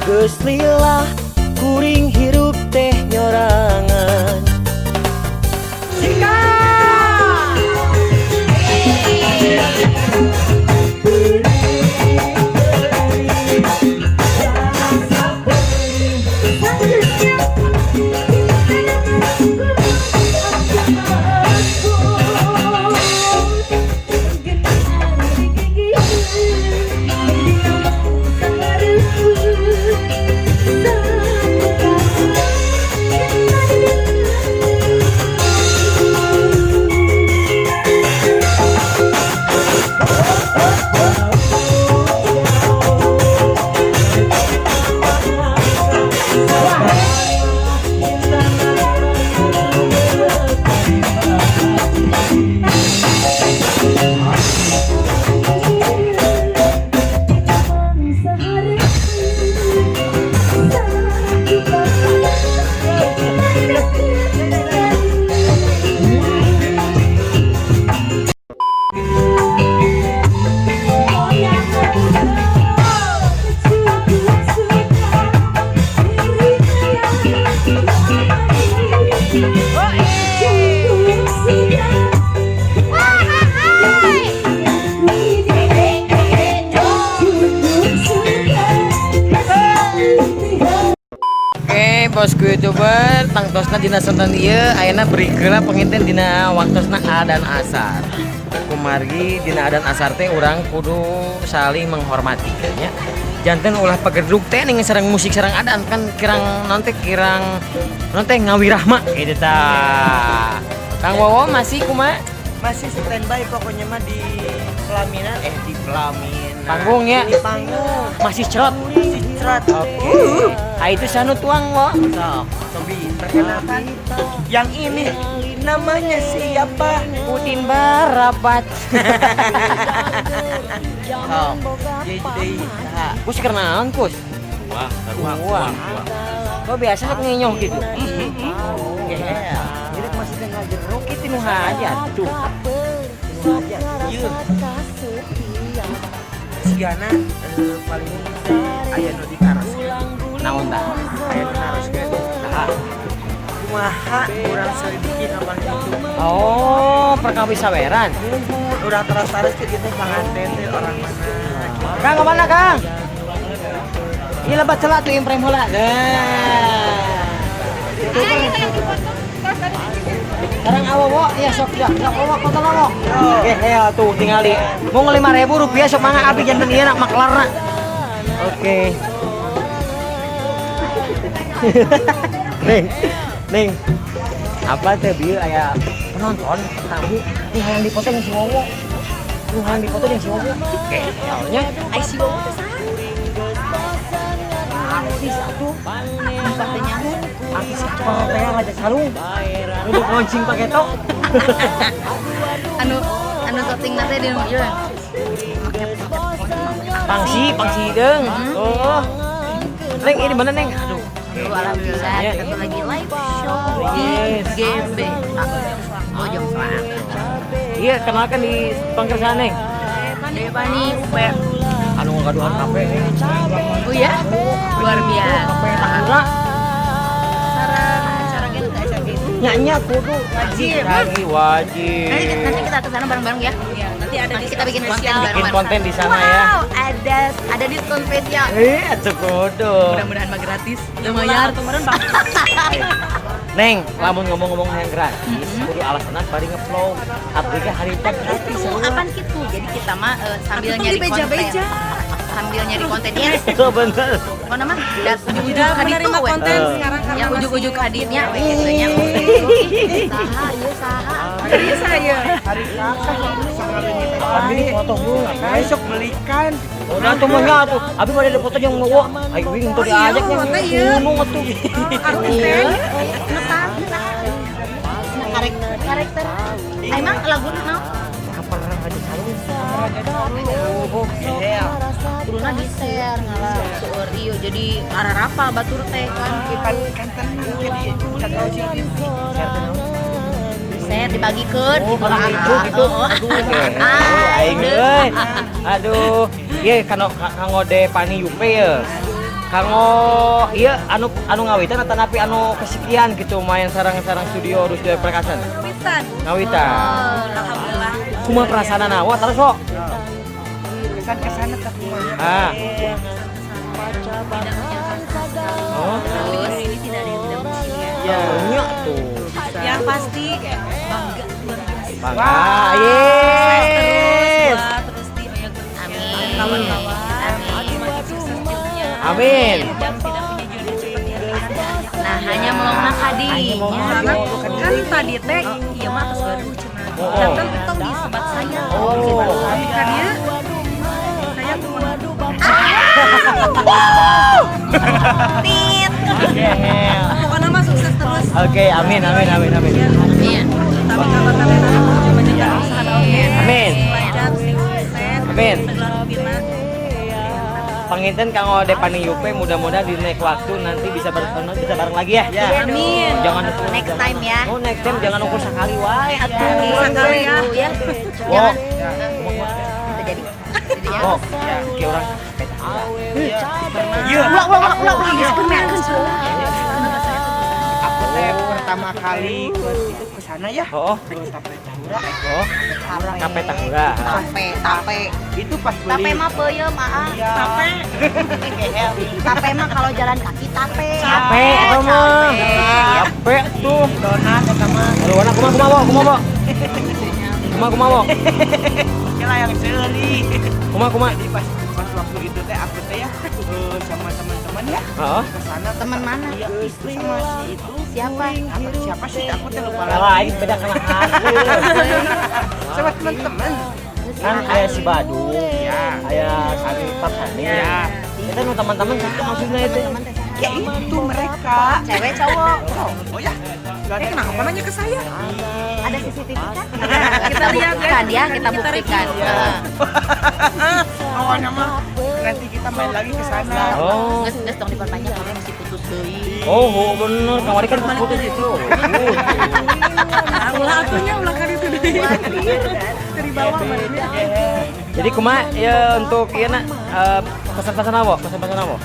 Geus lila kuring hirup teh nyorangan. Oke, bosku YouTuber, tangtosna dina sonten ieu ayeuna beri heula panginten dina waktosna adan asar. Kumargi dina adan asar teh urang kudu saling menghormati nya. Janten ulah pagerdug teh ning sareng musik sareng adan kan kirang naon teh, kirang naon teh, ngawirahma gitu tah. Kang Wowo masih kumaha? Masih standby pokoknya mah di pelaminan, eh, di pelaminan. Panggung ya? Di panggung. Masih cerot. Masih cerot. Oke. Ah, itu sanu tuang wo. Sok, cobi perkenalkan. Yang ini namanya siapa? Udin Barabat. Sok, jadi deui saha? Kus kenalan kus. Wah, wah, Wah. Kok biasa sok nginyoh gitu. Yeah. Jadi masih tengah jeruk. Itu nu hajat tuh. Ieu. Sigana paling aya nu ditaroskeun. Naon tah? Aya nu naroskeun. Saha? Kumaha urang selidiki kapan itu? Oh, perkawis saweran. Muhun urang taros-taroskeun gitu panganten teh orang mana. Kang kemana, Kang? Iya, lebat celak tuh imprem heula. Nah. Itu kan. Sekarang awowo ya sok ya, sok awowo foto awowo. Oke, ya tuh tingali. Mau Rp5.000 sok mangga abi janten ieu nak maklarna. Oke. Neng, Neng. Apa teh bieu aya penonton tamu nih hayang dipoto jeung si Wowo. Nu hayang dipoto jeung si Wowo. Kayaknya Ai, si Wowo teh saha? Artis atuh. Apa teh nyaho? Artis apa teh ngajak sarung. Untuk launching pakai tok. Anu anu syuting teh di nu ieu. Pangsi, pangsi deung. Oh. Neng, ini mana, Neng? Aduh. Aduh, alhamdulillah Ya. kita tuh lagi live show di Yes. GBA Bojong Soang. Iya, kenalkan di pangkersan, Neng. Devani UP. Anu ngagaduhan kafe, Neng. Oh ya, luar biasa. Kafe Tahura. Sarang acara gitu, acara gitu. Nyanyi kudu Wajib. Lagi wajib. Nanti nanti kita kesana bareng-bareng ya. Nanti ada nanti kita bikin konten bareng. Bikin konten di sana ya. Wow, ada diskon spesial. Eh, atuh kudu. Mudah-mudahan mah gratis. Lumayan. Kemarin. Neng, lamun ngomong-ngomong yang gratis, kudu alasan bari ngevlog. Abdi ge harita gratis. Itu akan gitu. Jadi kita mah sambil nyari konten. Sambil nyari konten ya. Itu bener. Pokoknya mah dat ujug-ujug ka ditu Menerima we. konten Eh. sekarang karena Ya masih ujug-ujug ka dinya we kitu nya. Saha ieu, saha? Serius saya. Hari kakak sakalinya Abi foto heula. Besok belikan. Udah tuh mah nya atuh. Abi pada ada foto jeung wo. Aing wing teu diajak nya. Gunung atuh. Artis teh. Karakter karakter. Emang laguna naon? Kapan aja calon. Kuduna di-share ngalah seueur ieu jadi ararapa batur teh kan Kan gitu. kan tenang jadi kata TV. Di-share dibagikeun Oh, gitu. kalau gitu gitu. Aduh, aing euy. Aduh, ieu kano kanggo Depani Yupe ye. Kanggo ieu anu anu ngawitan atanapi anu kesekian gitu main sarang-sarang studio Rusdi Perkasan. Ngawitan. Ngawitan. Oh, alhamdulillah. Kumaha perasaan awak terus kok? Kesan-kesannya ke kumaha. Ah. Tidak menyangka. Oh. Terus ini tidak ada yang tidak mungkin ya. Ya, nya tuh. Yang pasti bangga luar biasa. Bangga. Sukses terus Yes. buat Rusdi Oya Kurnia. Amin. Kawan-kawan. Amin. Makin sukses juga. Amin. Yang tidak punya jodoh cepat ya. Nah, hanya melongna kadinya. Kan tadi teh ieu mah tos gaduh cenah. Oh. Datang tong disebat saya. Oh. Tapi ka dieu saya kumaha. Tit. Pokoknya mah sukses terus. Oke, amin amin amin amin. Amin. Terutama ka talenta menjaga usaha oge. Amin. Lancar sing sukses. Amin. Segala rupina. Panginten Kang Ode Pani Yupe mudah-mudahan di next waktu nanti bisa bertemu bisa bareng lagi ya. Amin. Jangan Next time ya. Oh, next time jangan ukur sekali wae atuh. Sekali ya. Ya. Oh. Jangan. Itu jadi. Oh, oke orang Iya. Ulah ulah ulah ulah ulah geus permeakeun. Aku teh pertama kali ke itu ke sana ya. Oh, Ke Tape Tahura. oh, Kape Tahura. Tape, tape. Itu pas beli. Tape mah peuyeum aa. Iya. Tape. Tape mah kalau jalan kaki tape. Tape eta mah. Capek. Tape tuh. Donat eta mah. Aduh, anak kumaha kumaha wo, kumaha wo. Kumaha kumaha wo. Kira yang seuri. Kumaha kumaha. Jadi pas pas waktu itu teh aku teh ya sama teman-teman ya Heeh. ke sana. Teman mana? Iya, itu sama si itu. Siapa? Apa, siapa sih aku teh lupa Lah, lagi. ini beda kana aku. Sama teman-teman. Kan aya si Badung, Iya. aya Sani Parsani. Iya. Itu nu teman-teman satu maksudnya itu. Teman teh saha? Ya itu mereka. Cewek cowok. Oh ya. Gak ada Eh kenapa nanya ke saya? Ada CCTV kan? Kita lihat ya. Buktikan ya, kita Kita buktikan. review. Heeh. Awalnya mah nanti kita main lagi ke sana. Oh. Geus geus tong diperpanjang kamu mesti putus deui. Oh, oh, bener. Kamari kan putus itu. Ah, ulah atunya ulah ka ditu deui. Dari bawah mana? Jadi kumaha ya untuk ieu na pesan-pesan apa? Pesan-pesan apa?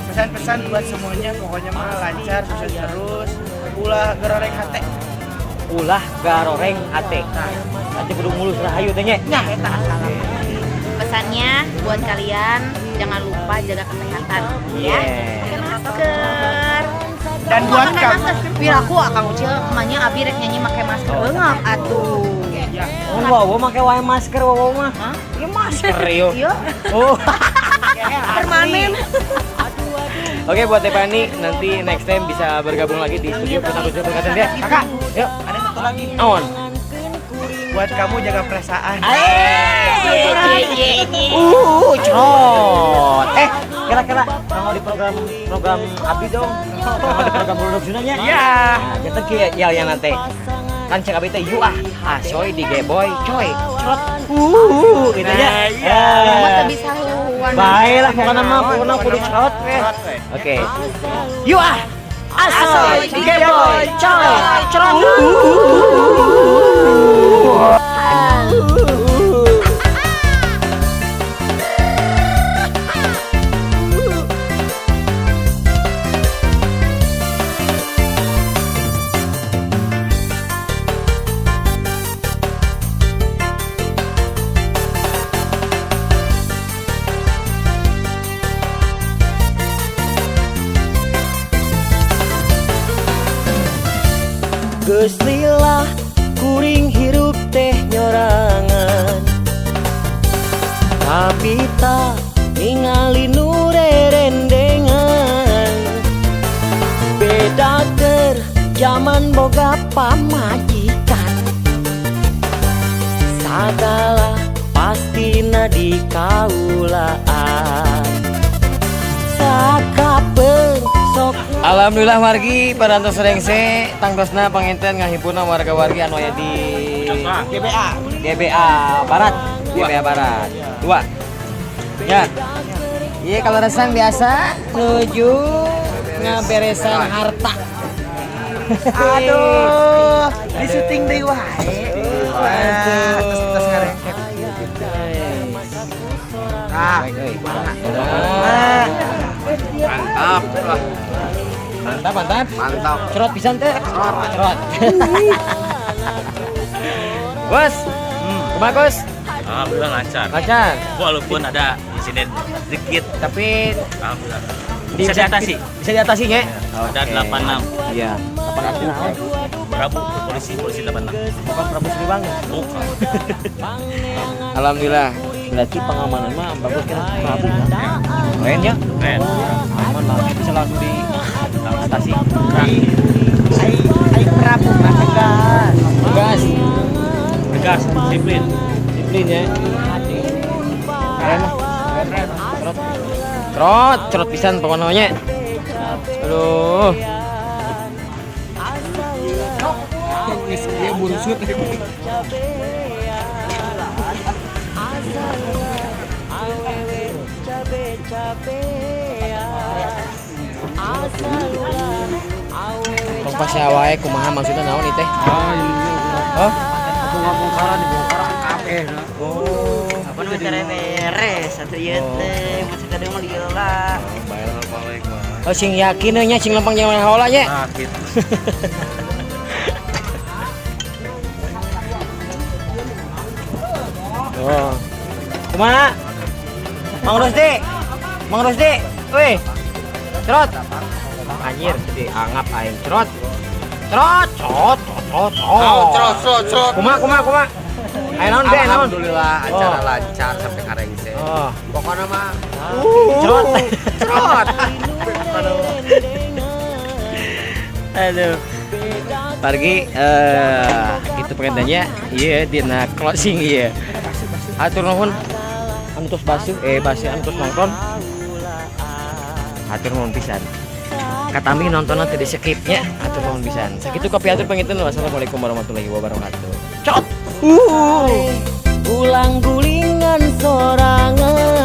Pesan-pesan buat semuanya pokoknya mah lancar, sukses terus. Ulah geroreng hate. Ulah garoreng hate. Nanti kudu mulus rahayu teh nya. Nya eta asalna. Pesannya buat kalian jangan lupa jaga kesehatan ya. Yeah. Pakai masker. Dan Aku buat pakai kamu masker. Biar aku akang Ucil emangnya abi rek nyanyi pakai masker bengap atuh. ya. Oh, wow, wow, make wae masker wow, wow mah. Hah? Ieu masker yo. Iya. Oh. Permanen. Oke, buat Depani nanti next time bisa bergabung lagi di studio Pusat Studio Perkataan ya. Kakak, Yuk. ada satu lagi. On. Buat kamu jaga perasaan. Cot. Kira-kira kalau di program program Abi dong. Kalau di program Bulldog Sunanya. Iya. Nah, jantan kieu ya yang nanti. Kan cek Abi teh yu ah, asoy di geboy, coy, crot. Gitu ya. Nah, iya. Mah teu bisa huhuan. Baiklah pokoknya mah pokoknya kudu crot we. Oke. Yu ah. Asoy di geboy, coy, crot. Geus lila kuring hirup teh nyorangan, tapi tak ningali nu rerendengan. Beda keur jaman boga pamajikan. Sagala pastina di kaulaan sakapeung sok. Alhamdulillah wargi parantos rengse tangtosna panginten ngahimpunna warga-wargi anu aya di GBA. GBA Barat, GBA Barat. Dua. Ya. Iya, kalau resang biasa nuju ngaberesan harta. Aduh, di syuting deui wae. Wah, terus terus ngarengkep. Ah, Nah, Mantap lah. mantap, mantap. Mantap. Cerot pisan teh. Cerot. Bos. Kumaha, Gus? Alhamdulillah lancar. Lancar. Walaupun ada insiden sedikit, Tapi alhamdulillah. Bisa diatasi. Bisa diatasi ya? Ada 86. Iya. Prabu polisi polisi 86. Bukan Prabu Siliwangi. Bukan. Alhamdulillah. Berarti pengamanan mah bagus kan Prabu ya. Keren ya? Keren. Aman lah, bisa langsung di atasi. Ai ai Prabu mah tegas. Tegas, Tegas, disiplin. Disiplin ya. Keren lah. Cerot. Cerot, cerot pisan pokoknya. Aduh. Geus ieu bursut. Awewe cabe-cabean asal ulah awewe. Tong pasea wae, kumaha maksudna, naon ieu teh? Ah, ini. Oh, Bongkar-bongkaran dibongkar kabeh. Oh. Apa namanya, beres atuh ieu teh masa kadang mah lieu lah. Oh, sing yakin nya, sing lempeng jangan haola nya. Nah, gitu. Oh. Kumaha? Mang Rusdi. Mang Rusdi. Weh. Cerot. Anjir, jadi angap aing. Cerot. Cerot, cerot, cerot, cerot. Cerot, cerot, cerot. Kumaha, kumaha, kumaha? Ayo naon be, naon? Alhamdulillah acara Oh. lancar sampai karengse. Oh. Pokoknya mah Cerot. Cerot. Aduh. Pargi gitu pengennya, iya, dina closing iya. Hatur nuhun anu tos basuh, eh, basuh, anu tos nonton. Hatur nuhun pisan. Katami nontonnya tadi skipnya, hatur nuhun pisan. Sakitu kopi atur panginten, wassalamualaikum warahmatullahi wabarakatuh. Cot. Ulang gulingan sorangan.